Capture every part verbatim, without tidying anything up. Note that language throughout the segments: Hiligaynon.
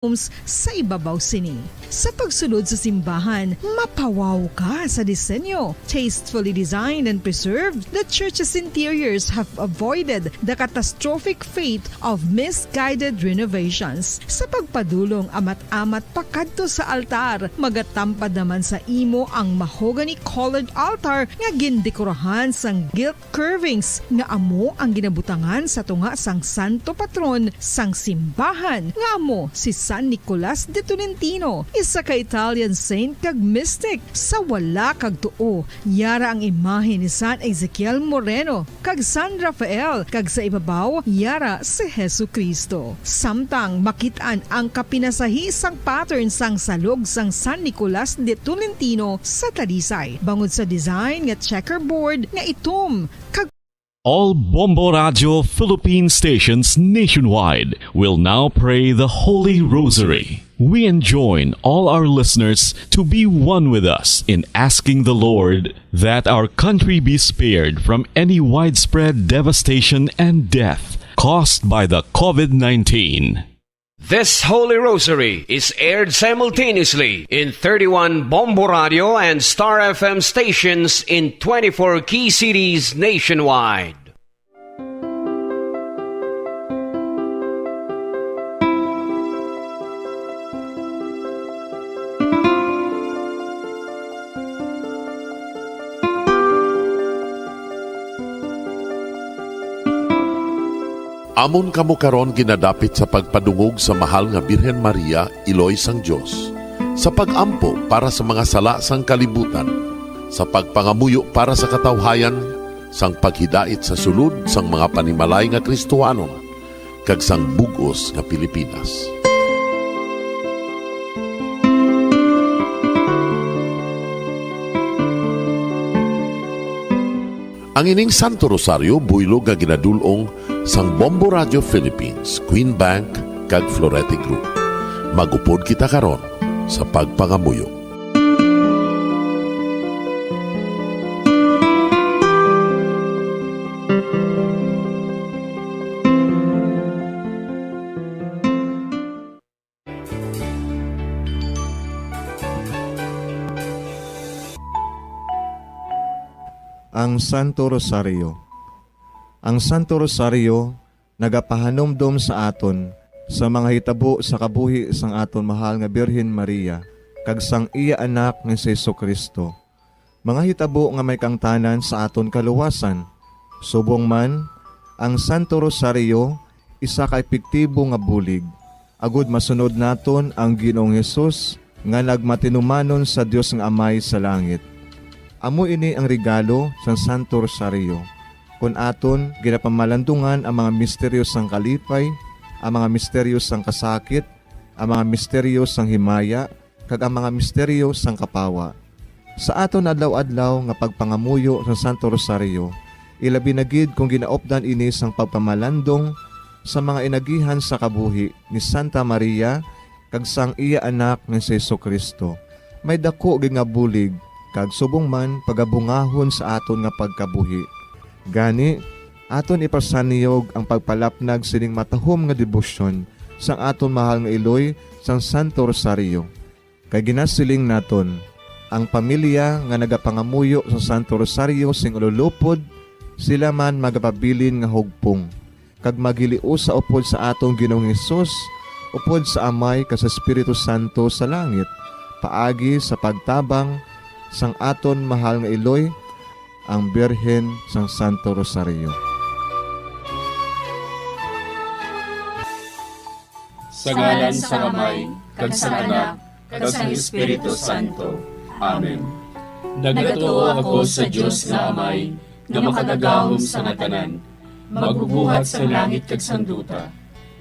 homes sa ibabaw sini. Sa pagsulod sa simbahan, mapawaw ka sa disenyo. Tastefully designed and preserved, the church's interiors have avoided the catastrophic fate of misguided renovations. Sa pagpadulong amat-amat pakadto sa altar, magatampad naman sa imo ang mahogany-colored altar nga gindekorahan sang gilt curvings nga amo ang ginabutangan sa tunga sang santo patron sang simbahan, nga amo si San Nicolas de Tolentino, isa ka Italian saint kag mystic. Sa wala kag tuo, yara ang imahe ni San Ezekiel Moreno kag San Rafael, kag sa ibabaw yara si Jesu-Cristo. Samtang makit-an ang kapinasahi sang pattern sang salog sang San Nicolas de Tolentino sa Talisay, bangod sa design nga checkerboard nga itom kag All Bombo Radio Philippine stations nationwide will now pray the Holy Rosary. We enjoin all our listeners to be one with us in asking the Lord that our country be spared from any widespread devastation and death caused by the COVID nineteen. This Holy Rosary is aired simultaneously in thirty-one Bombo Radio and Star F M stations in twenty-four key cities nationwide. Amon kamo karon ginadapit sa pagpadungog sa mahal nga Birhen Maria, Iloy sang Dios, sa pag-ampo para sa mga sala sang kalibutan, sa pagpangamuyo para sa katawhayan, sang paghidait sa sulod sang mga panimalay nga Kristohanon, kag sang bug-os nga Pilipinas. Ang ining Santo Rosario buylog nga ginadul-ong sang Bombo Radio Philippines, Queen Bank, kag Florete Group. Mag-upod kita karon sa pagpangamuyo. Ang Santo Rosario. Ang Santo Rosario nagapahanumdom sa aton sa mga hitabo sa kabuhi sang aton mahal nga Birhen Maria kag sang iya Anak nga si Jesu-Cristo, mga hitabo nga may kaangtanan sa aton kaluwasan. Subong man, ang Santo Rosario isa ka epektibo nga bulig agud masunod naton ang Ginoong Hesus nga nagmatinumanon sa Dios nga Amay sa langit. Amo ini ang regalo sang Santo Rosario, kon aton ginapamalandungan ang mga misteryo sang kalipay, ang mga misteryo sang kasakit, ang mga misteryo sang himaya, kag ang mga misteryo sang kapawa. Sa aton adlaw-adlaw nga pagpangamuyo sa Santo Rosario, ilabi na gid kon ginaupdan ini sang pagpamalandong sa mga inagihan sa kabuhi ni Santa Maria kag sang iya Anak nga si Jesu-Cristo, may daku gid nga bulig kag subong man pagabungahon sa aton nga pagkabuhi. Gani, aton ipasanyog ang pagpalapnag sining matahom nga debosyon sang aton mahal nga iloy sang Santo Rosario. Kay ginasiling naton, ang pamilya nga nagapangamuyo sa Santo Rosario sing ululupod, sila man magapabilin nga hugpong, kag maghiliusa upod sa aton Ginoong Hesus, upod sa Amay kag sa Espiritu Santo sa langit, paagi sa pagtabang sang aton mahal nga iloy, ang Birhen sang Santo Rosario. Sa ngalan sang Amay, kag sang Anak, kag sang Espiritu Santo. Amen. Nagatuo ako sa Dios nga Amay, nga makagagahom sa nga tanan, magbubuhat sang langit kag sang duta.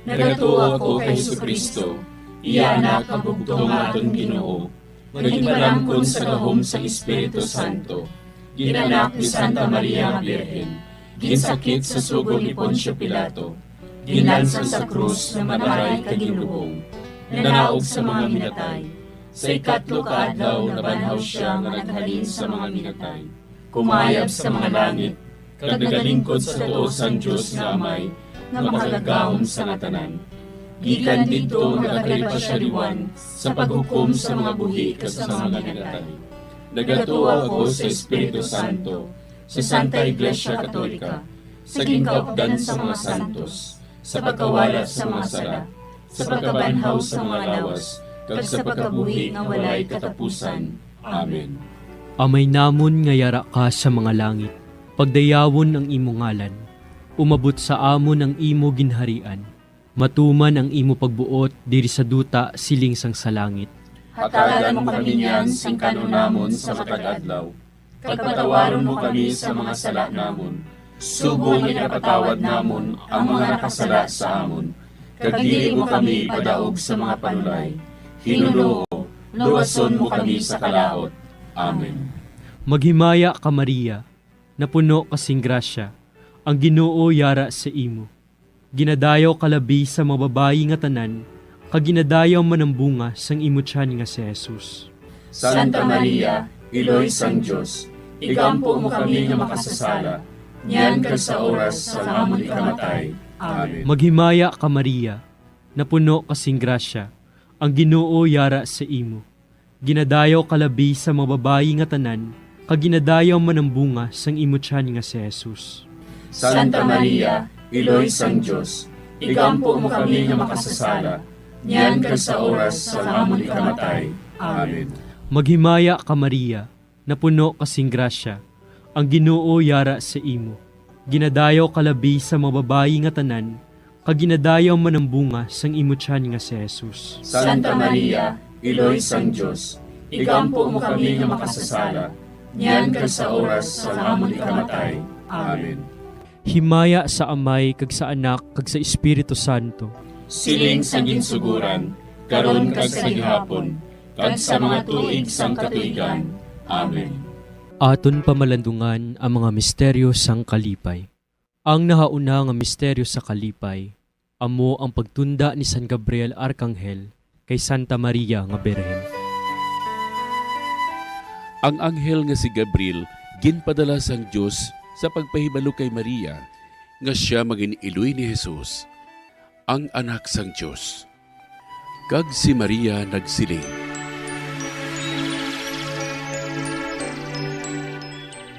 Nagatuo ako kay Jesu-Cristo, iya Anak nga bugtong nga aton Ginoo, nga ginpalamkon sa gahom sang Espiritu Santo, ginanak ni Santa Maria nga Birhen, ginsakit sa sugo ni Poncio Pilato, ginlansang sa krus nga mataray kag ginlubong, nanaog sa mga minatay. Sa ikatlo ka adlaw nabanhaw sia nga naghalin sa mga minatay, kumayab sa mga langit, kag nagalingkod sa tuo sang Dios nga Amay, nga makagagahom sa nga tanan. Gikan didto nagakalipasyaliwan sa paghukom sa mga buhi kag sa mga ginatay. Nagatuo ako sa Espiritu Santo, sa Santa Iglesia Katolika, sa ginkaupdan sa mga santos, sa pagkawala sa mga sala, sa pagkabanhaw sa mga lawas, kag sa pagkabuhi nga walay katapusan. Amen. Amay namon nga yara ka sa mga langit, pagdayawon ang imo ngalan. Umabot sa amon ang imo ginharian. Matuman ang imo pagbuot diri sa duta siling sang sa langit. Hatagan mo kami niyan sing kan-on namon sa matag adlaw, kag patawaron mo kami sa mga sala namon, subong nga ginapatawad namon ang mga nakasala sa amon, kag dili mo kami ipadaog sa mga panulay. Ginoo, luwason mo kami sa kalaut. Amen. Maghimaya ka, Maria, napuno ka sing grasya, ang Ginoo yara sa imo. Ginadayaw ka labi sa mga babayi nga tanan, kag ginadayaw man ang bunga sang imo tiyan nga si Jesus. Santa Maria, Iloy sang Dios, igampo mo kami nga makasasala, niyan kag sa oras sang amon ikamatay. Amen. Maghimaya ka, Maria, napuno ka sing grasya, ang Ginoo yara sa imo. Ginadayaw ka labi sa mga babayi nga tanan, kag ginadayaw man ang bunga sang imo tiyan nga si Jesus. Santa Maria, Iloy sang Dios, igampo mo kami nga makasasala, niyan kag sa oras sang amon ikamatay. Amen. Maghimaya ka, Maria, napuno ka sing grasya, ang Ginoo yara sa imo. Ginadayaw ka labi sa mga babayi nga tanan, kag ginadayaw man ang bunga sang imo tiyan nga si Jesus. Santa Maria, Iloy sang Dios, igampo mo kami nga makasasala, niyan kag sa oras sang amon ikamatay. Amen. Himaya sa Amay, kag sa Anak, kag sa Espiritu Santo. Siling sa ginsuguran, karon kag sa gihapon, kag sa mga tuig sang katuigan. Amen. Aton pamalandungan ang mga misteryo sang kalipay. Ang nahauna nga misteryo sa kalipay amo ang pagtunda ni San Gabriel Arkanghel kay Santa Maria nga Birhen. Ang anghel nga si Gabriel ginpadala sang Dios sa pagpahibalo kay Maria nga sia mangin-iloy ni Jesus, ang Anak sang Dios. Kag si Maria nagsiling,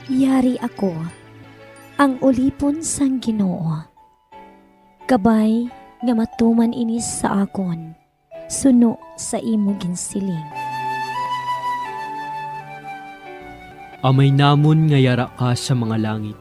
"Yari ako, ang ulipon sang Ginoo. Kabay nga matuman ini sa akon, suno sa imo ginsiling." Amay namon nga yara ka sa mga langit,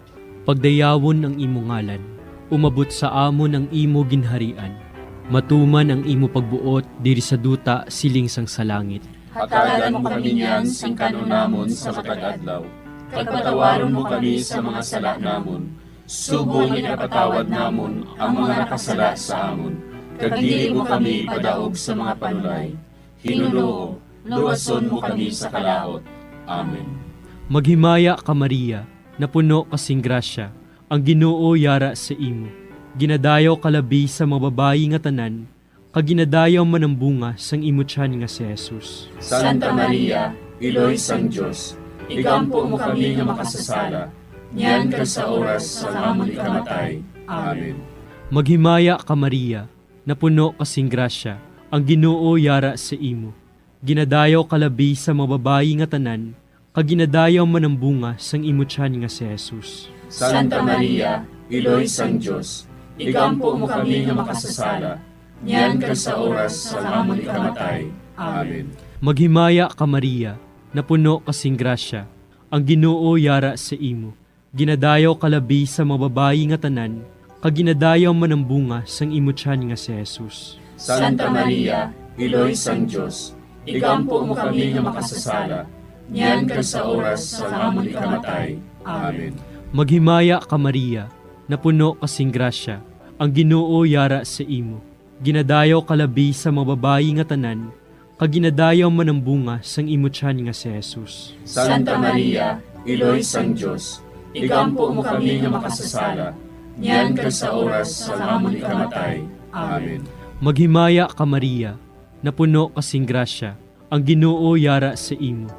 pagdayawon ang imo ngalan. Umabot sa amon ang imo ginharian. Matuman ang imo pagbuot diri sa duta siling sang sa langit. Hatagan mo kami niyan sing kan-on namon sa matag adlaw, kag patawaron mo kami sa mga sala namon, subong nga ginapatawad namon ang mga nakasala sa amon, kag dili mo kami ipadaog sa mga panulay. Ginoo, luwason mo kami sa kalaut. Amen. Maghimaya ka, Maria, napuno ka sing grasya, ang Ginoo yara sa imo. Ginadayaw ka labi sa mga babayi nga tanan, kag ginadayaw man ang bunga sang imo tiyan nga si Jesus. Santa Maria, Iloy sang Dios, igampo mo kami nga makasasala, niyan kag sa oras sang amon ikamatay. Amen. Maghimaya ka, Maria, napuno ka sing grasya, ang Ginoo yara sa imo. Ginadayaw ka labi sa mga babayi nga tanan, kag ginadayaw man ang bunga sang imo tiyan nga si Jesus. Santa Maria, Iloy sang Dios, igampo mo kami nga makasasala, niyan kag sa oras sang amon ikamatay. Amen. Maghimaya ka, Maria, napuno ka sing grasya, ang Ginoo yara sa imo. Ginadayaw ka labi sa mga babayi nga tanan, kag ginadayaw man ang bunga sang imo tiyan nga si Jesus. Santa Maria, Iloy sang Dios, igampo mo kami nga makasasala, niyan kag sa oras sang amon ikamatay. Amen. Maghimaya ka, Maria, napuno ka sing grasya, ang Ginoo yara sa imo. Ginadayaw ka labi sa mga babayi nga tanan, kag ginadayaw man ang bunga sang imo tiyan nga si Jesus. Santa Maria, Iloy sang Dios, igampo mo kami nga makasasala, niyan kag sa oras sang amon ikamatay. Amen. Maghimaya ka, Maria, napuno ka sing grasya, ang Ginoo yara sa imo.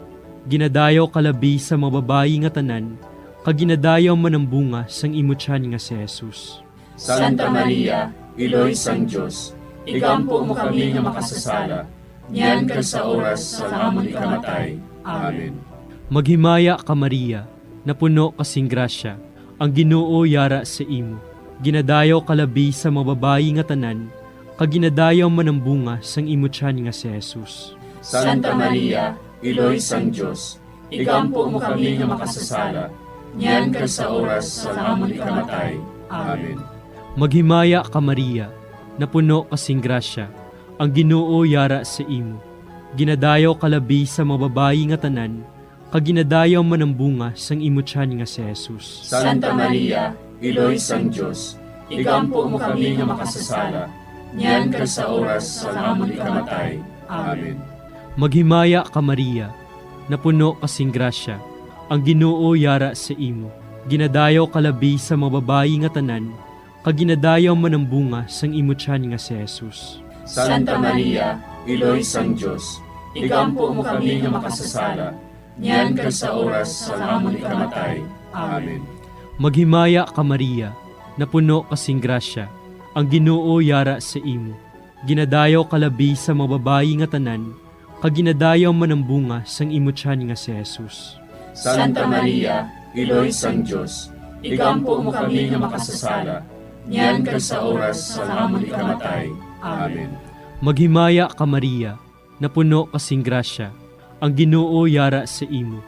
Ginadayaw ka labi sa mga babayi nga tanan, kag ginadayaw man ang bunga sang imo tiyan nga si Jesus. Santa Maria, Iloy sang Dios, igampo mo kami nga makasasala, niyan kag sa oras sang amon ikamatay. Amen. Maghimaya ka, Maria, napuno ka sing grasya, ang Ginoo yara sa imo. Ginadayaw ka labi sa mga babayi nga tanan, kag ginadayaw man ang bunga sang imo tiyan nga si Jesus. Santa Maria, Iloy sang Dios, igampo mo kami nga makasasala, niyan kag sa oras sang amon ikamatay. Amen. Maghimaya ka, Maria, napuno ka sing grasya, ang Ginoo yara sa imo. Ginadayaw ka labi sa mga babayi nga tanan, kag ginadayaw man ang bunga sang imo tiyan nga si Jesus. Santa Maria, Iloy sang Dios, igampo mo kami nga makasasala, niyan kag sa oras sang amon ikamatay. Amen. Maghimaya ka, Maria, napuno ka sing grasya, ang Ginoo yara sa imo. Ginadayaw ka labi sa mga babayi nga tanan, kag ginadayaw man ang bunga sang imo tiyan nga si Jesus. Santa Maria, Iloy sang Dios, igampo mo kami nga makasasala, niyan kag sa oras sang amon ikamatay. Amen. Maghimaya ka, Maria, napuno ka sing grasya, ang Ginoo yara sa imo. Ginadayaw ka labi sa mga babayi nga tanan, kag ginadayaw man ang bunga sang imo tiyan nga si Jesus. Santa Maria, Iloy sang Dios, igampo mo kami nga makasasala, niyan kag sa oras sang amon ikamatay. Amen. Maghimaya ka, Maria, napuno ka sing grasya, ang Ginoo yara sa imo.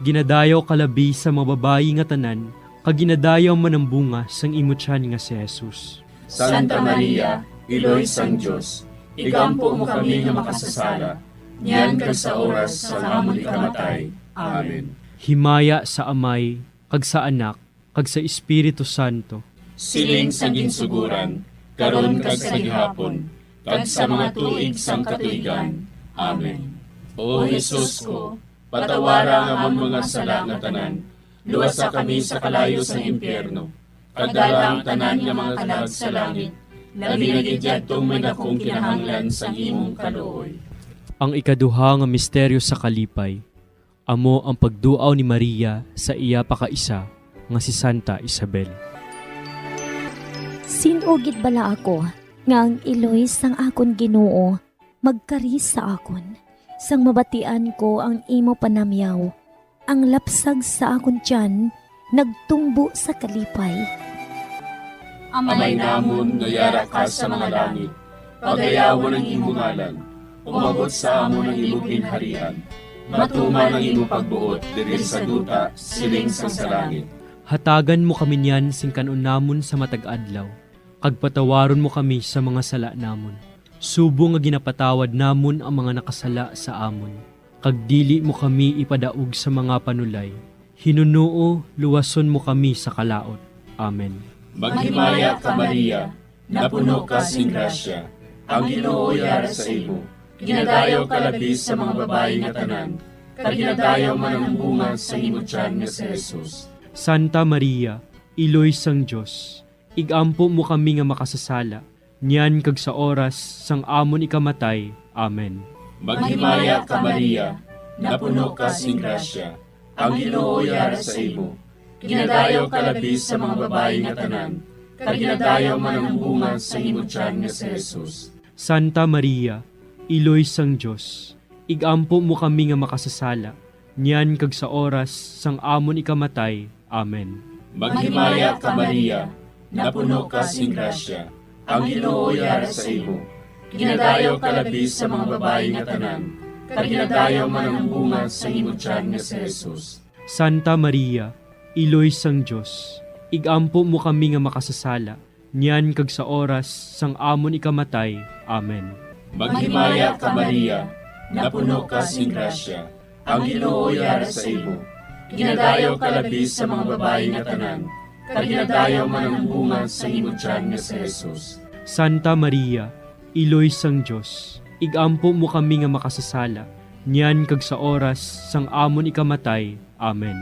Ginadayaw ka labi sa mga babayi nga tanan, kag ginadayaw man ang bunga sang imo tiyan nga si Jesus. Santa Maria, Iloy sang Dios, igampo mo kami nga makasasala, niyan kag sa oras sang amon ikamatay. Amen. Himaya sa Amay, kag sa Anak, kag sa Espiritu Santo. Siling sa ginsuguran, karon kag sa gihapon, kag sa mga tuig sang katuigan. Amen. O Jesus ko, patawara ang amon mga sala nga tanan, luwasa kami sa kalayo sang impyerno, kag dala ang tanan nga mga kalag sa langit, labi na gid yadtong may dakong kinahanglan sang imong kaluoy. Ang ikaduha nga misteryo sa kalipay, amo ang pagduaw ni Maria sa iya pakaisa nga si Santa Isabel. Sin-o gid bala ako nga ang iloy sang akon Ginoo magkari sa akon, sang mabatian ko ang imo panamyaw? Ang lapsag sa akon tiyan nagtumbo sa kalipay. Amay namon nga yara ka sa mga langit, pagayawon ang imo ngalan, umabot sa amon ang imo ginharian, matuman ang imo pagbuot diri sa duta siling sang sa langit. Hatagan mo kami niyan sing kan-on namon sa matag adlaw, kag patawaron mo kami sa mga sala namon, subong nga ginapatawad namon ang mga nakasala sa amon. Kag dili mo kami ipadaog sa mga panulay, hinunoo luwason mo kami sa kalaut. Amen. Maghimaya ka, Maria, napuno ka sing grasya, ang Ginoo yara sa imo. Ginadayaw ka labi sa mga babayi nga tanan, kag ginadayaw man ang bunga sa imo tiyan nga si Jesus. Santa Maria, Iloy sang Dios, igampo mo kami nga makasasala, niyan kag sa oras sang amon ikamatay. Amen. Maghimaya ka, Maria, napuno ka sing grasya, ang Ginoo yara sa imo. Ginadayaw ka labi sa mga babayi nga tanan, kag ginadayaw man ang bunga sa imo tiyan nga si Jesus. Santa Maria, Iloy sang Dios, igampo mo kami nga makasasala, niyan kag sa oras sang amon ikamatay. Amen. Maghimaya ka, Maria, napuno ka sing grasya, ang Ginoo yara sa imo. Ginadayaw ka labi sa mga babayi nga tanan, kag ginadayaw man ang bunga sa imo tiyan nga si Jesus. Santa Maria, Iloy sang Dios, igampo mo kami nga makasasala, niyan kag sa oras sang amon ikamatay. Amen. Maghimaya ka, Maria, napuno ka sing grasya, ang Ginoo yara sa imo. Ginadayaw ka labi sa mga babayi nga tanan, kag ginadayaw man ang bunga sa imo tiyan nga si Jesus. Santa Maria, Iloy sang Dios, igampo mo kami nga makasasala, niyan kag sa oras sang amon ikamatay. Amen.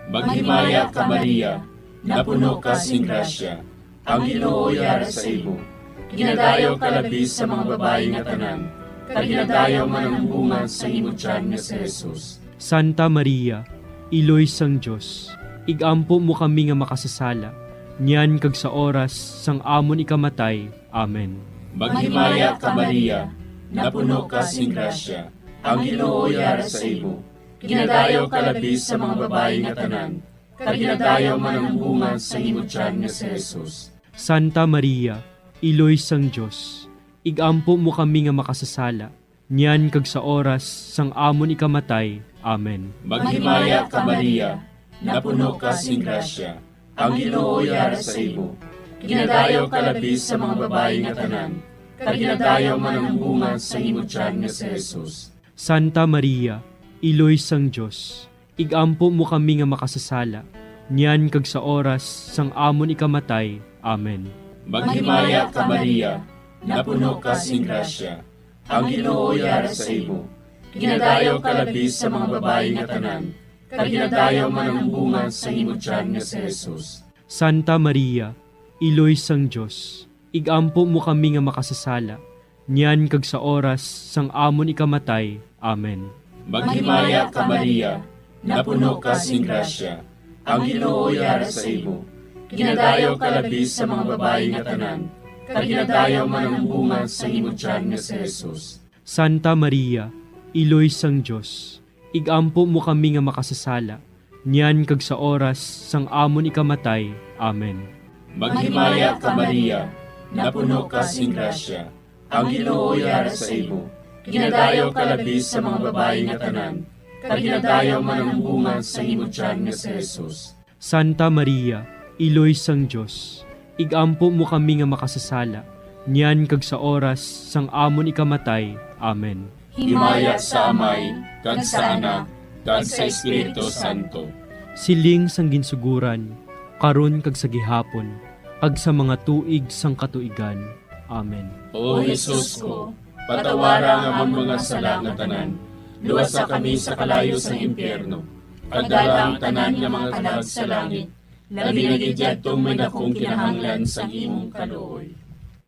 Maghimaya ka, Maria, napuno ka sing grasya, ang Ginoo yara sa imo. Ginadayaw ka labi sa mga babayi nga tanan, kag ginadayaw man ang bunga sa imo tiyan nga si Jesus. Santa Maria, Iloy sang Dios, igampo mo kami nga makasasala, niyan kag sa oras sang amon ikamatay. Amen. Maghimaya ka, Maria, napuno ka sing grasya, ang Ginoo yara sa imo. Ginadayaw ka labi sa mga babayi nga tanan, kag ginadayaw man ang bunga sang imo tiyan nga si Jesus. Santa Maria, Iloy sang Dios, ig-ampo mo kami nga makasasala, niyan kag sa oras sang amon ikamatay. Amen. Maghimaya ka, Maria, napuno ka sing grasya, ang Ginoo yara sa imo. Ginadayaw ka labi sa mga babayi nga tanan, kag ginadayaw man ang bunga sang imo tiyan nga si Jesus. Santa Maria, Iloy sang Dios, ig-ampo mo kami nga makasasala, niyan kag sa oras sang amon ikamatay. Amen. Maghimaya ka, Maria, napuno ka sing grasya, ang Ginoo yara sa imo. Ginadayaw ka labi sa mga babayi nga tanan, kag ginadayaw man ang bunga sang imo tiyan nga si Jesus. Santa Maria, Iloy sang Dios, ig-ampo mo kami nga makasasala, niyan kag sa oras sang amon ikamatay. Amen. Maghimaya ka, Maria, napuno ka sing grasya, ang Ginoo yara sa imo. Ginadayaw ka labi sa mga babayi nga tanan, kag ginadayaw man ang bunga sang imo tiyan nga si Jesus. Santa Maria, Iloy sang Dios, ig-ampo mo kami nga makasasala, niyan kag sa oras sang amon ikamatay. Amen. Maghimaya ka, Maria, napuno ka sing grasya, ang Ginoo yara sa imo. Ginadayaw ka labi sa mga babayi nga tanan, kag ginadayaw man ang bunga sang imo tiyan nga si Jesus. Santa Maria, Iloy sang Dios, ig-ampo mo kami nga makasasala, niyan kag sa oras sang amon ikamatay. Amen. Himaya sa Amay, kag sa Anak, kag sa Espiritu Santo. Siling sang ginsuguran, karon kag sa gihapon, kag sa mga tuig sang katuigan. Amen. O Jesus ko, patawara ang amon mga sala nga tanan, luwasa kami sa kalayo sang impyerno, kag dala ang tanan nga mga kalag sa langit, labi na gid yadtong may dakong kinahanglan sang imong kaluoy.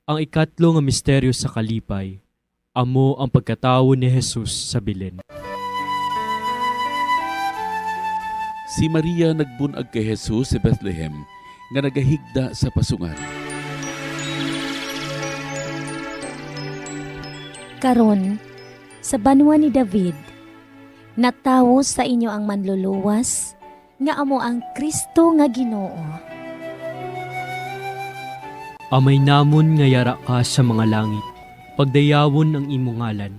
Ang ikatlo nga misteryo sa kalipay, amo ang pagkatawo ni Jesus sa Belen. Si Maria nagbun-ag kay Jesus sa Bethlehem, nga nagahigda sa pasungan. Karon, sa banwa ni David, natawo sa inyo ang Manluluwas, nga amo ang Cristo nga Ginoo. Amay namon nga yara ka sa mga langit, pagdayawon ang imo ngalan.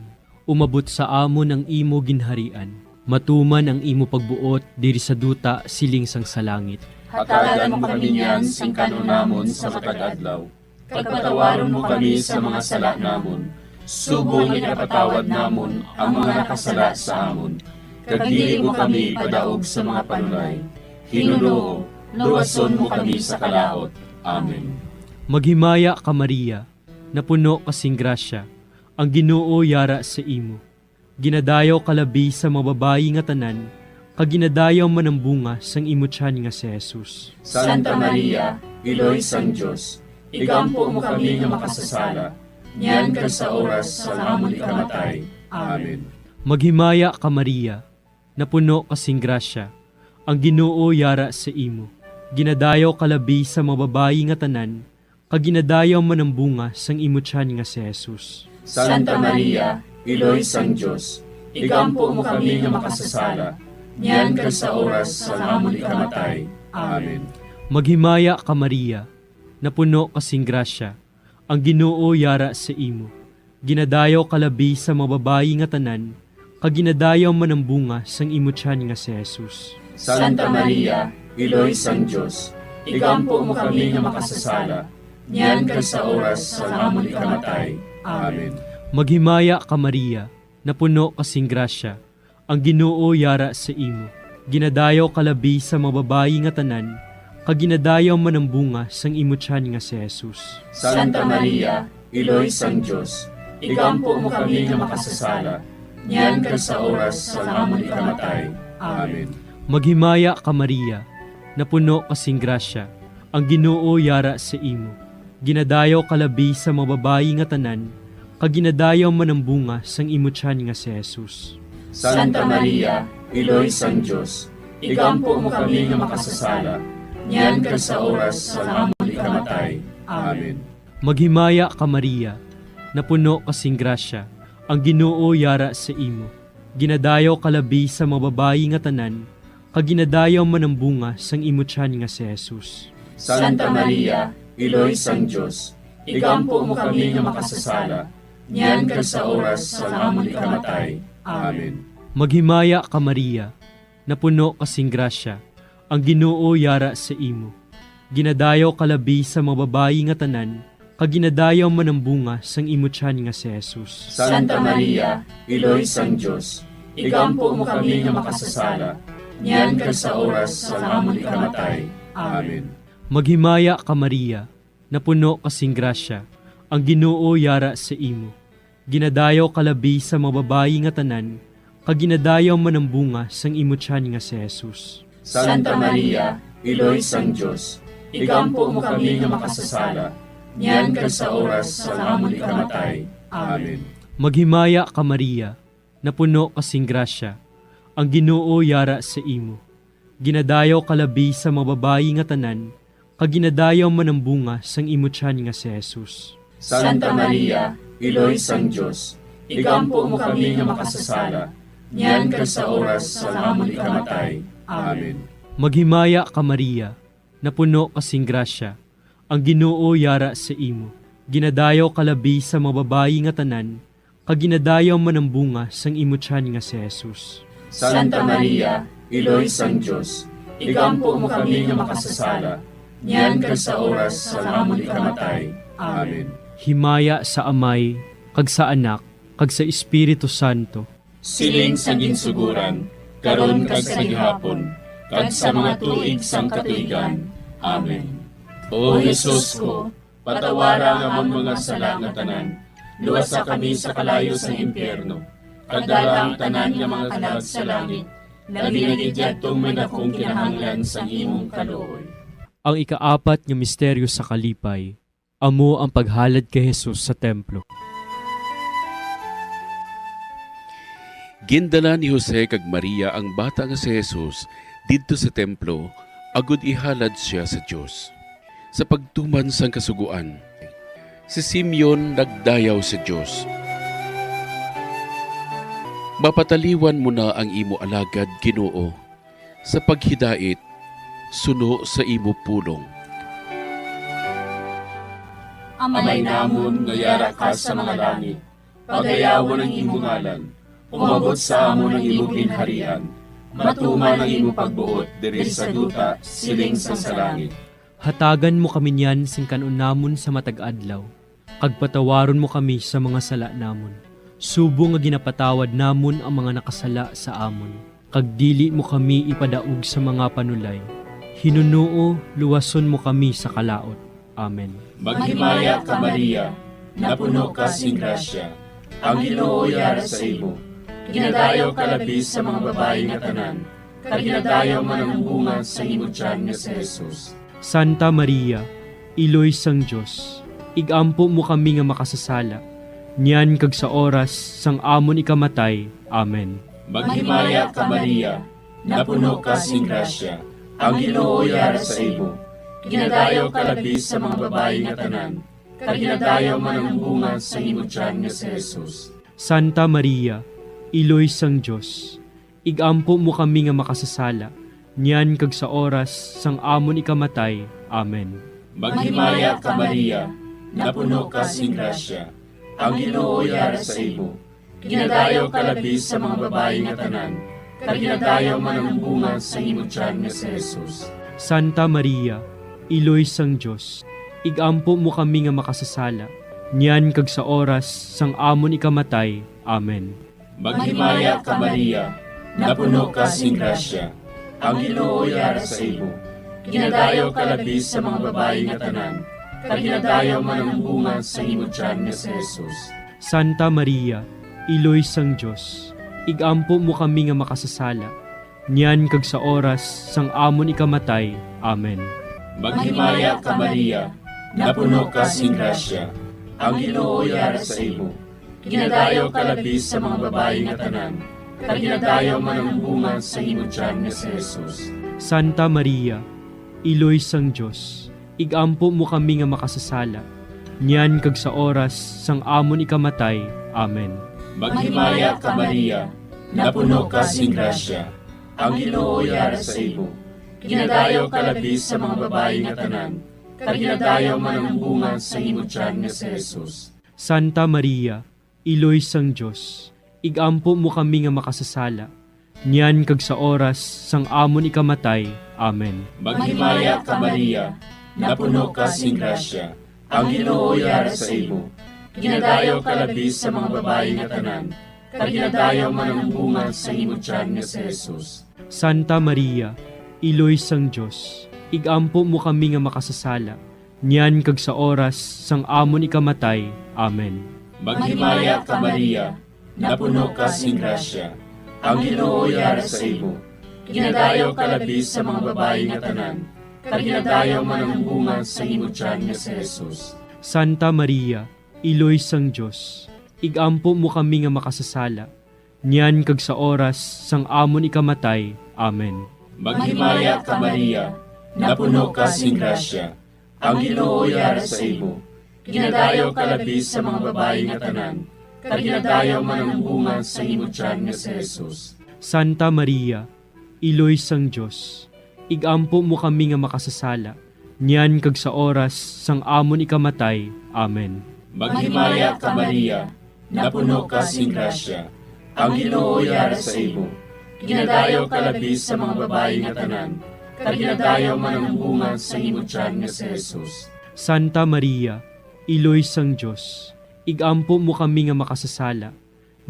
Umabot sa amon ang imo ginharian. Matuman ang imo pagbuot diri sa duta siling sang sa langit. Hatagan mo kami niyan sing kan-on namon sa matag adlaw, kag patawaron mo kami sa mga sala namon, subong nga ginapatawad namon ang mga nakasala sa amon, kag dili mo kami ipadaog sa mga panulay. Ginoo, luwason mo kami sa kalaut. Amen. Maghimaya ka, Maria, napuno ka sing grasya, ang Ginoo yara sa imo. Ginadayaw ka labi sa mga babayi nga tanan, kag ginadayaw man ang bunga sang imo tiyan nga si Jesus. Santa Maria, Iloy sang Dios, igampo mo kami nga makasasala, niyan kag sa oras sang amon ikamatay. Amen. Maghimaya ka, Maria, napuno ka sing grasya, ang Ginoo yara sa imo. Ginadayaw ka labi sa mga babayi nga tanan, kag ginadayaw man ang bunga sang imo tiyan nga si Jesus. Santa Maria, Iloy sang Dios, igampo mo kami nga makasasala, niyan kag sa oras sang amon ikamatay. Amen. Maghimaya ka, Maria, napuno ka sing grasya, ang Ginoo yara sa imo. Ginadayaw ka labi sa mga babayi nga tanan, kag ginadayaw man ang bunga sang imo tiyan nga si Jesus. Santa Maria, Iloy sang Dios, igampo mo kami nga makasasala, niyan kag sa oras sang amon ikamatay. Amen. Maghimaya ka, Maria, napuno ka sing grasya, ang Ginoo yara sa imo. Ginadayaw ka labi sa mga babayi nga tanan, kag ginadayaw man ang bunga sang imo tiyan nga si Jesus. Santa Maria, Iloy sang Dios, igampo mo kami nga makasasala, niyan kag sa oras sang amon ikamatay. Amen. Maghimaya ka, Maria, napuno ka sing grasya, ang Ginoo yara sa imo. Ginadayaw ka labi sa mga babayi nga tanan, kag ginadayaw man ang bunga sang imo tiyan nga si Jesus. Santa Maria, Iloy sang Dios, igampo mo kami nga makasasala, niyan kag sa oras sang amon ikamatay. Amen. Maghimaya ka, Maria, napuno ka sing grasya, ang Ginoo yara sa imo. Ginadayaw ka labi sa mga babayi nga tanan, kag ginadayaw man ang bunga sang imo tiyan nga si Jesus. Santa Maria, Iloy sang Dios, igampo mo kami nga makasasala, niyan kag sa oras sang amon ikamatay. Amen. Maghimaya ka, Maria, napuno ka sing grasya, ang Ginoo yara sa imo. Ginadayaw ka labi sa mga babayi nga tanan, kag ginadayaw man ang bunga sang imo tiyan nga si Jesus. Santa Maria, Iloy sang Dios, igampo mo kami nga makasasala, niyan kag sa oras sang amon ikamatay. Amen. Maghimaya ka, Maria, napuno ka sing grasya, ang Ginoo yara sa imo. Ginadayaw ka labi sa mga babayi nga tanan, kag ginadayaw man ang bunga sang imo tiyan nga si Jesus. Santa Maria, Iloy sang Dios, igampo mo kami nga makasasala, niyan kag sa oras sang amon ikamatay. Amen. Maghimaya ka, Maria, napuno ka sing grasya, ang Ginoo yara sa imo. Ginadayaw ka labi sa mga babayi nga tanan, kag ginadayaw man ang bunga sang imo tiyan nga si Jesus. Santa Maria, Iloy sang Dios, igampo mo kami nga makasasala, niyan kag sa oras sang amon ikamatay. Amen. Maghimaya ka, Maria, napuno ka sing grasya, ang Ginoo yara sa imo. Ginadayaw ka labi sa mga babayi nga tanan, kag ginadayaw man ang bunga sang imo tiyan nga si Jesus. Santa Maria, Iloy sang Dios, igampo mo kami nga makasasala, niyan kag sa oras sang amon ikamatay. Amen. Himaya sa Amay, kag sa Anak, kag sa Espiritu Santo. Siling sa ginsuguran, karon kag sa gihapon, kag sa mga tuig sang katuigan. Amen. O Jesus ko, patawara ang amon mga sala nga tanan, luwasa kami sa kalayo sang impyerno, kag dala ang tanan nga mga kalag sa langit, labi na gid yadtong may dakong kinahanglan sang imong kaluoy. Ang ikaapat nga misteryo sa kalipay, amo ang paghalad kay Jesus sa templo. Gindala ni Jose kag Maria ang bata nga si Jesus didto sa templo agod ihalad sia sa Dios. Sa pagtuman sang Kasugoan, si Simeon nagdayaw sa Dios, "Mapataliwan mo na ang imo alagad, Ginoo, sa paghidait suno sa imo pulong." Amay namon nga yara ka sa mga langit, pagayawon ang imo ngalan. Umabot sa amon ang imo ginharian. Matuman ang imo pagbuot diri sa duta, siling sang sa langit. Hatagan mo kami niyan sing kan-on namon sa matag adlaw, kag patawaron mo kami sa mga sala namon, subong nga ginapatawad namon ang mga nakasala sa amon. Kag dili mo kami ipadaog sa mga panulay. Hinunoo, luwason mo kami sa kalaut. Amen. Maghimaya ka, Maria, napuno ka sing grasya. Ang Ginoo yara sa imo. Ginadayaw ka labi sa mga babayi nga tanan, kag ginadayaw man ang bunga sa imo tiyan nga si Jesus. Santa Maria, Iloy sang Dios, igampo mo kami nga makasasala, niyan kag sa oras sang amon ikamatay. Amen. Maghimaya ka, Maria, napuno ka sing grasya, ang Ginoo yara sa imo. Ginadayaw ka labi sa mga babayi nga tanan, kag ginadayaw man ang bunga sa imo tiyan nga si Jesus. Santa Maria, Iloy sang Dios, igampo mo kami nga makasasala, niyan kag sa oras sang amon ikamatay. Amen. Maghimaya ka, Maria, napuno ka sing grasya, ang Ginoo yara sa imo. Ginadayaw ka labi sa mga babayi nga tanan, kag ginadayaw man ang bunga sa imo tiyan nga si Jesus. Santa Maria, Iloy sang Dios, igampo mo kami nga makasasala, niyan kag sa oras sang amon ikamatay. Amen. Maghimaya ka, Maria, napuno ka sing grasya, ang Ginoo yara sa imo. Ginadayaw ka labi sa mga babayi nga tanan, kag ginadayaw man ang bunga sa imo tiyan nga si Jesus. Santa Maria, Iloy sang Dios, igampo mo kami nga makasasala, niyan kag sa oras sang amon ikamatay. Amen. Maghimaya ka, Maria, napuno ka sing grasya, ang Ginoo yara sa imo. Ginadayaw ka labi sa mga babayi nga tanan, kag ginadayaw man ang bunga sa imo tiyan nga si Jesus. Santa Maria, Iloy sang Dios, igampo mo kami nga makasasala, niyan kag sa oras sang amon ikamatay. Amen. Maghimaya ka, Maria, napuno ka sing grasya, ang Ginoo yara sa imo. Ginadayaw ka labi sa mga babayi nga tanan, kag ginadayaw man ang bunga sang imo tiyan nga si Jesus. Santa Maria, Iloy sang Dios, igampo mo kami nga makasasala, niyan kag sa oras sang amon ikamatay. Amen. Maghimaya ka, Maria, napuno ka sing grasya, ang Ginoo yara sa imo. Ginadayaw ka labi sa mga babayi nga tanan, kag ginadayaw man ang bunga sang imo tiyan nga si Jesus. Santa Maria, Iloy sang Dios, igampo mo kami nga makasasala, niyan kag sa oras sang amon ikamatay. Amen. Maghimaya ka, Maria, napuno ka sing grasya, ang Ginoo yara sa imo. Ginadayaw ka labi sa mga babayi nga tanan, kag ginadayaw man ang bunga sang imo tiyan nga si Jesus. Santa Maria, Iloy sang Dios, igampo mo kami nga makasasala, niyan kag sa oras sang amon ikamatay. Amen. Maghimaya ka, Maria, napuno ka sing grasya, ang Ginoo yara sa imo. Ginadayaw ka labi sa mga babayi nga tanan, kag ginadayaw man ang bunga sang imo tiyan nga si Jesus. Santa Maria, Iloy sang Dios, igampo mo kami nga makasasala, niyan kag sa oras sang amon ikamatay. Amen. Maghimaya ka, Maria, napuno ka sing grasya, ang Ginoo yara sa imo. Ginadayaw ka labi sa mga babayi nga tanan, kag ginadayaw man ang bunga sang imo tiyan nga si Jesus. Santa Maria, Iloy sang Dios, igampo mo kami nga makasasala,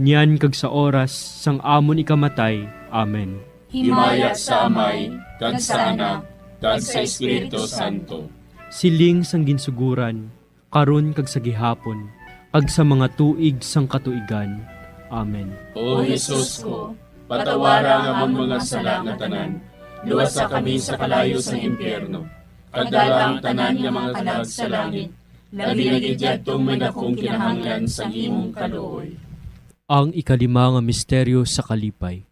niyan kag sa oras sang amon ikamatay. Amen. Himaya sa Amay, kag sa Anak, kag sa Espiritu Santo. Siling sang ginsuguran, karon kag sa gihapon, kag sa mga tuig sang katuigan. Amen. O Jesus ko, patawara ang amon mga sala nga tanan, luwasa kami sa kalayo sang impyerno, kag dala ang tanan nga mga kalag sa langit, labi na gid yadtong may dakong kinahanglan sang imong kaluoy. Ang ikalima nga misteryo sa kalipay,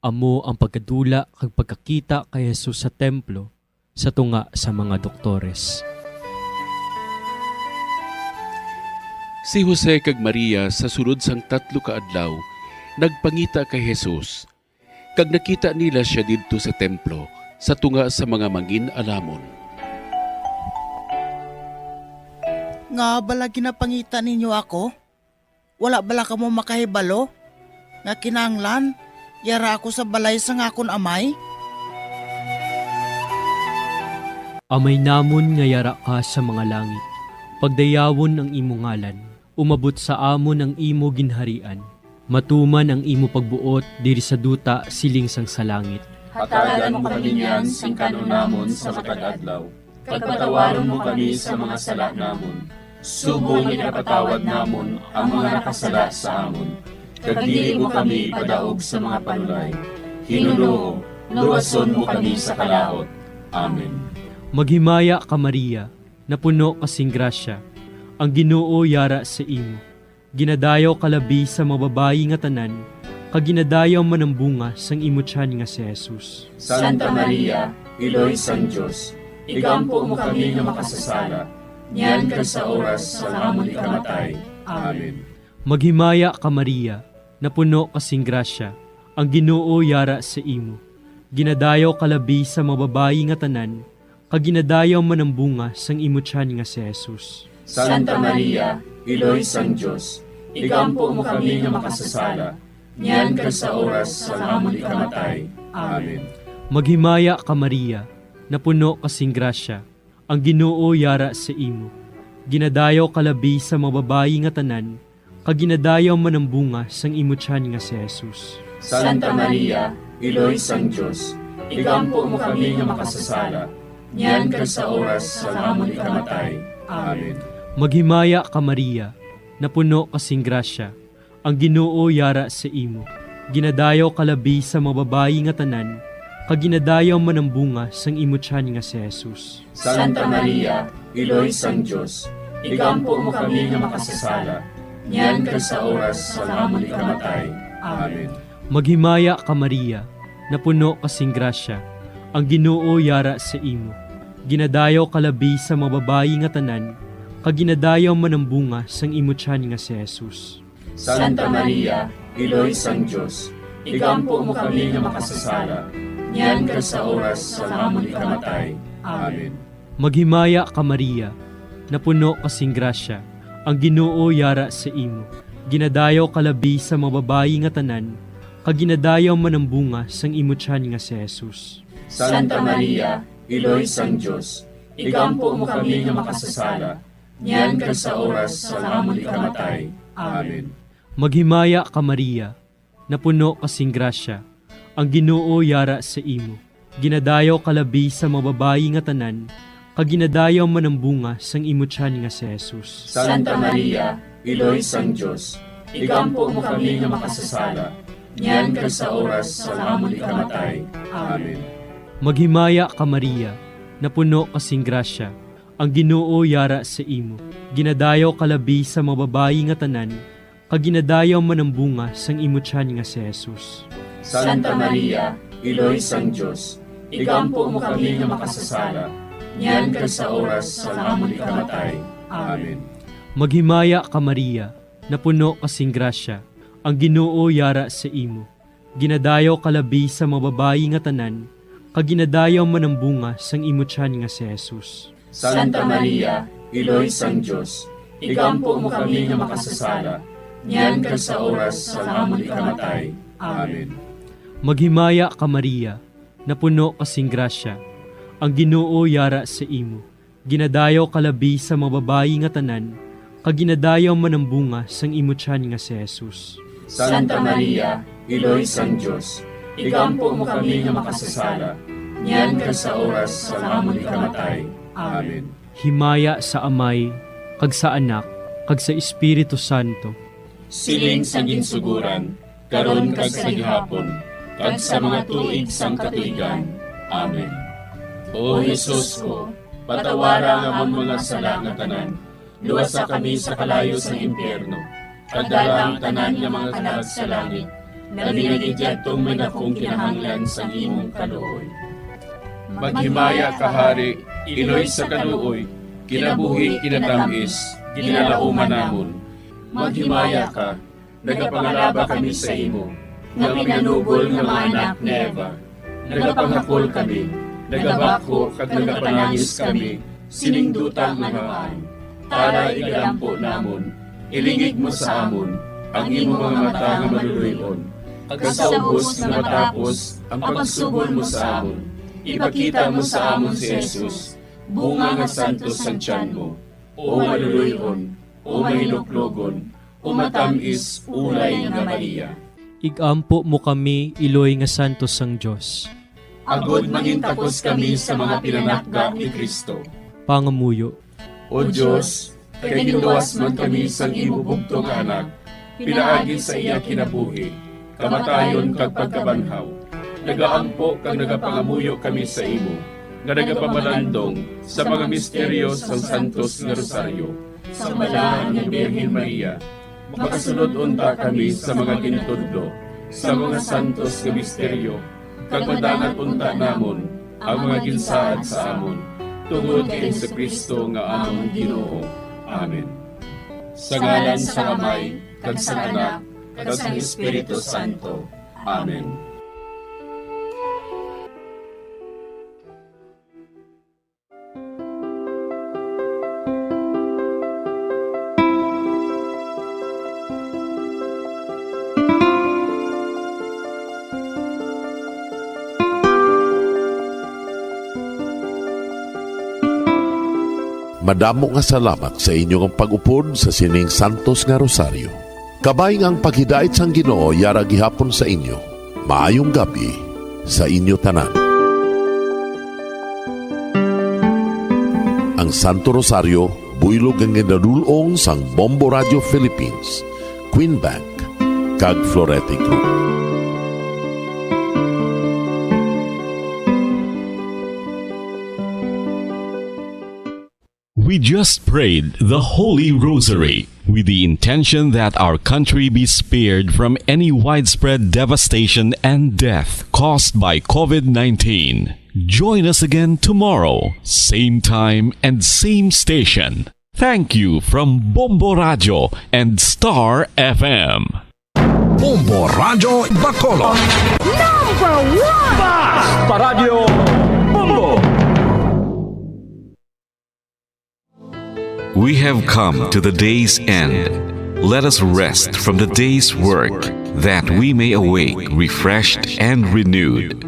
amo ang pagkadula kag pagkakita kay Jesus sa templo sa tunga sa mga doktores. Si Jose kag Maria sa sulod sang tatlo ka adlaw nagpangita kay Jesus, kag nakita nila sia didto sa templo sa tunga sa mga mangin-alamon. Ngaa bala ginapangita ninyo ako? Wala bala kamo makahibalo nga kinahanglan yara ako sa balay sang akon Amay? Amay namon nga yara ka sa mga langit, pagdayawon ang imo ngalan, umabot sa amon ang imo ginharian, matuman ang imo pagbuot diri sa duta siling sang sa langit. Hatagan mo kami niyan sing kan-on namon sa matag adlaw, kag patawaron mo kami sa mga sala namon, subong nga ginapatawad namon ang mga nakasala sa amon, kag dili mo kami ipadaog sa mga panulay. Ginoo, luwason mo kami sa kalaut. Amen. Maghimaya ka, Maria, napuno ka sing grasya, ang Ginoo yara sa imo. Ginadayaw ka labi sa mga babayi nga tanan, kag ginadayaw man ang bunga sang imo tiyan nga si Jesus. Santa Maria, Iloy sang Dios, igampo mo kami nga makasasala, niyan kag sa oras sang amon ikamatay. Amen. Maghimaya ka, Maria, napuno ka sing grasya, ang Ginoo yara sa imo. Ginadayaw ka labi sa mga babayi nga tanan, kag ginadayaw man ang bunga sang imo tiyan nga si Jesus. Santa Maria, Iloy sang Dios, igampo mo kami nga makasasala, niyan kag sa oras sang amon ikamatay. Amen. Maghimaya ka, Maria, napuno ka sing grasya, ang Ginoo yara sa imo. Ginadayaw ka labi sa mga babayi nga tanan, kag ginadayaw man ang bunga sang imo tiyan nga si Jesus. Santa Maria, Iloy sang Dios, igampo mo kami nga makasasala, niyan kag sa oras sang amon ikamatay. Amen. Maghimaya ka, Maria, napuno ka sing grasya, ang Ginoo yara sa imo. Ginadayaw ka labi sa mga babayi nga tanan, kag ginadayaw man ang bunga sang imo tiyan nga si Jesus. Santa Maria, Iloy sang Dios, igampo mo kami nga makasasala, niyan kag sa oras sang amon ikamatay. Amen. Maghimaya ka, Maria, napuno ka sing grasya, ang Ginoo yara sa imo. Ginadayaw ka labi sa mga babayi nga tanan, kag ginadayaw man ang bunga sang imo tiyan nga si Jesus. Santa Maria, Iloy sang Dios, igampo mo kami nga makasasala, niyan kag sa oras sang amon ikamatay. Amen. Maghimaya ka, Maria, napuno ka sing grasya, ang Ginoo yara sa imo. Ginadayaw ka labi sa mga babayi nga tanan, kag ginadayaw man ang bunga sang imo tiyan nga si Jesus. Santa Maria, Iloy sang Dios, igampo mo kami nga makasasala, niyan kag sa oras sang amon ikamatay. Amen. Maghimaya ka, Maria, napuno ka sing grasya, ang Ginoo yara sa imo. Ginadayaw ka labi sa mga babayi nga tanan, kag ginadayaw man ang bunga sang imo tiyan nga si Jesus. Santa Maria, Iloy sang Dios, igampo mo kami nga makasasala, niyan kag sa oras sang amon ikamatay. Amen. Maghimaya ka, Maria, napuno ka sing grasya, ang Ginoo yara sa imo. Ginadayaw ka labi sa mga babayi nga tanan, kag ginadayaw man ang bunga sang imo tiyan nga si Jesus. Santa Maria, Iloy sang Dios, igampo mo kami nga makasasala, niyan kag sa oras sang amon ikamatay. Amen. Maghimaya ka, Maria, napuno ka sing grasya, ang Ginoo yara sa imo. Ginadayaw ka labi sa mga babayi nga tanan, kag ginadayaw man ang bunga sang imo tiyan nga si Jesus. Santa Maria, Iloy sang Dios, igampo mo kami nga makasasala, niyan kag sa oras sang amon ikamatay. Amen. Maghimaya ka, Maria, napuno ka sing grasya, ang Ginoo yara sa imo. Ginadayaw ka labi sa mga babayi nga tanan, kag ginadayaw man ang bunga sang imo tiyan nga si Jesus. Santa Maria, Iloy sang Dios, igampo mo kami nga makasasala, niyan kag sa oras sang amon ikamatay. Amen. Himaya sa Amay, kag sa Anak, kag sa Espiritu Santo. Siling sa ginsuguran, karon kag sa gihapon, kag sa mga tuig sang katuigan. Amen. O Jesus ko, patawara ang amon mga sala nga tanan, luwasa kami sa kalayo sang impyerno, kag dala ang tanan nga mga kalag sa langit, labi na gid yadtong may dakong kinahanglan sang imong kaluoy. Maghimaya ka, Hari, Iloy sa kaluoy, kinabuhi, kinatamis, ginalauman namon. Maghimaya ka, nagapangalaba kami sa imo, nga pinanugol nga mga anak ni Eva. Nagapangakol kami, nagabakho kag nagapanangis kami sining duta nga ngaan. Tara, igalampo namon, ilingig mo sa amon ang imo mga mata nga maluloy-on, kag sa ubos nga matapos ang pagsugol mo sa amon, ipakita mo sa amon si Jesus, bunga nga santos sang tiyan mo. O maluloy-on, o mahinuklogon, o matamis ulay nga Maria. Igampo mo kami, Iloy nga santos sang Dios. Agod mangintakos kami sa mga pinanakga ni Cristo. Pangamuyo. O Dios, kay ginluwas man kami sang imo bugtong nga Anak, pinaagi sa iya kinabuhi, kamatayon, kag pagkabanhaw, nagaampo kag nagapangamuyo kami sa imo, nga nagapamalandong sa mga misteryo sang Santos nga Rosaryo sang Balaan nga Birhen Maria. Makasulod unta kami sa mga gintudlo sa mga santos nga misteryo, kag madangat unta namon ang mga ginsaad sa amon, tungod kay Jesu-Cristo nga amon Ginoo. Amen. Sa ngalan sang Amay, kag sang Anak, kag sang Espiritu Santo. Amen. Madamo nga salamat sa inyo nga pag-upod sa sining santos nga rosaryo. Kabay nga ang paghidait sang Ginoo yara gihapon sa inyo. Maayong gab-i sa inyo tanan. Ang Santo Rosario, buylog nga ginadul-ong sang Bombo Radio Philippines, Queen Bank, kag Florete Group. We just prayed the Holy Rosary with the intention that our country be spared from any widespread devastation and death caused by COVID nineteen. Join us again tomorrow, same time and same station. Thank you from Bombo Radyo and Star F M. Bombo Radyo Bacolod. Number one! Basta Radyo Bombo! We have come to the day's end. Let us rest from the day's work, that we may awake refreshed and renewed.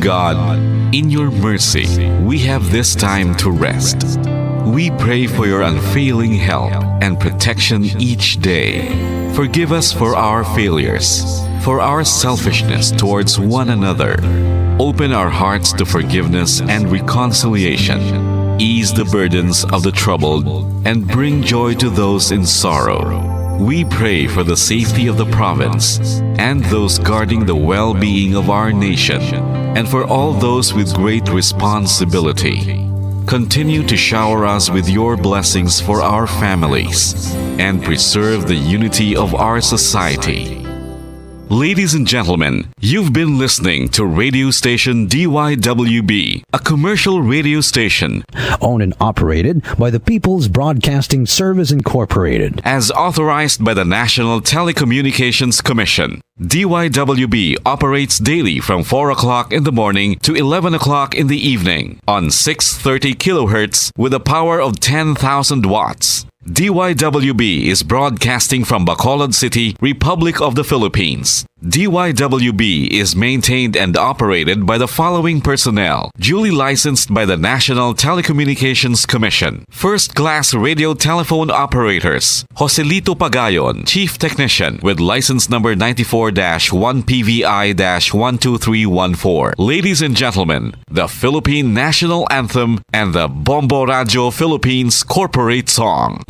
God, in your mercy, we have this time to rest. We pray for your unfailing help and protection each day. Forgive us for our failures, for our selfishness towards one another. Open our hearts to forgiveness and reconciliation. Ease the burdens of the troubled and bring joy to those in sorrow. We pray for the safety of the province and those guarding the well-being of our nation, and for all those with great responsibility. Continue to shower us with your blessings for our families and preserve the unity of our society. Ladies and gentlemen, you've been listening to radio station D Y W B, a commercial radio station owned and operated by the People's Broadcasting Service Incorporated, as authorized by the National Telecommunications Commission. D Y W B operates daily from four o'clock in the morning to eleven o'clock in the evening on six thirty kilohertz with a power of ten thousand watts. D Y W B is broadcasting from Bacolod City, Republic of the Philippines. D Y W B is maintained and operated by the following personnel, duly licensed by the National Telecommunications Commission. First class radio telephone operators, Joselito Pagayon, Chief Technician, with license number ninety-four dash one P V I dash one two three one four. Ladies and gentlemen, the Philippine National Anthem and the Bombo Radyo Philippines Corporate Song.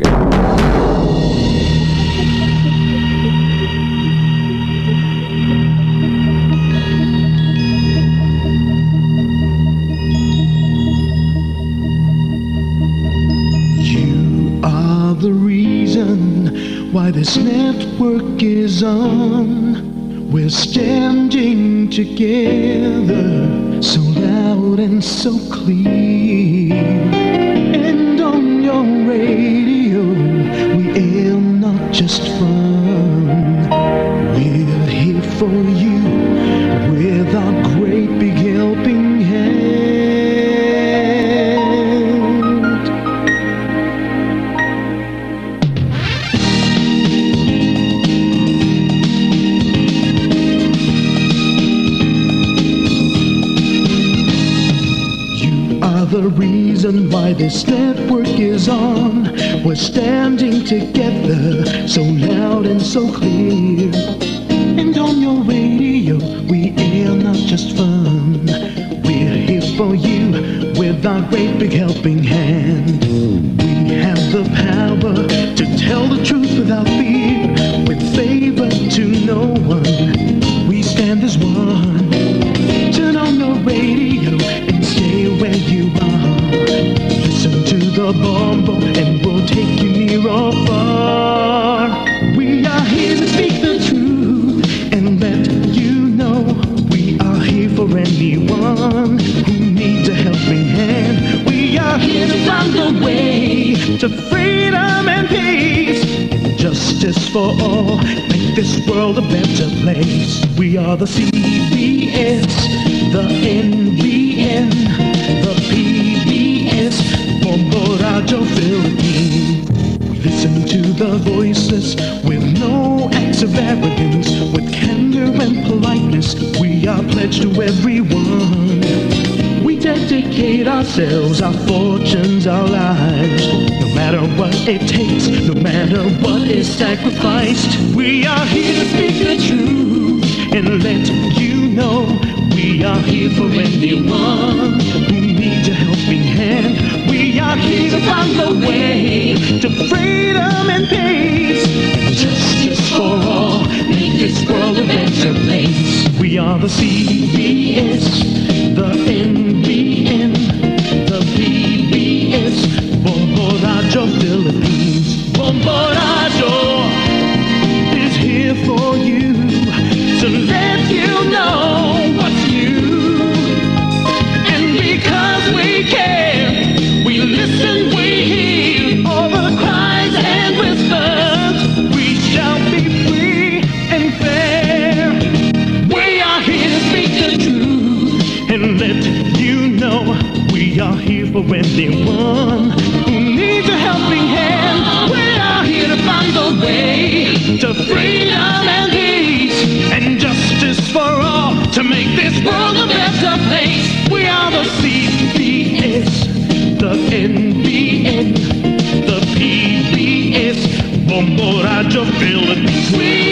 You are the reason why this network is on. We're standing together, so loud and so clear. And on your radio, we air not just fun. We're here for you with our great big helping hand. You are the reason why this network is on. We're standing together, so loud and so clear. And on your radio, we air not just fun. We're here for you with our great big helping hand. We have the power to tell the truth without fear, with favor to no one. We stand as one. Turn on the radio and stay where you are. Listen to the Bombo and we'll take you near or far. We are here to speak the truth and let you know we are here for anyone who needs a helping hand. We are here to find the way to freedom and peace and justice for all. Make this world a better place. We are the C B S, the N B N, the P B S, Bombo Radyo Philippines. We listen to the voiceless with no acts of arrogance, with candor and politeness. We are pledged to everyone. We dedicate ourselves, our fortunes, our lives. No matter what it takes, no matter what is sacrificed, we are here to speak the truth and let you know we are here for anyone who needs a helping hand. We are here to find the way to freedom and peace and justice for all. Make this world a better place. We are the C B S, the N B N, the P B S, Bombo Radyo Philippines. Bombo Radyo is here for you to let you know what's new. And because we care, we listen, we hear all the For anyone who needs a helping hand, we are here to find the way to freedom and peace and justice for all, to make this world a better place. We are the C B S, the N B N, the P B S, Bombo Radio Philippines. We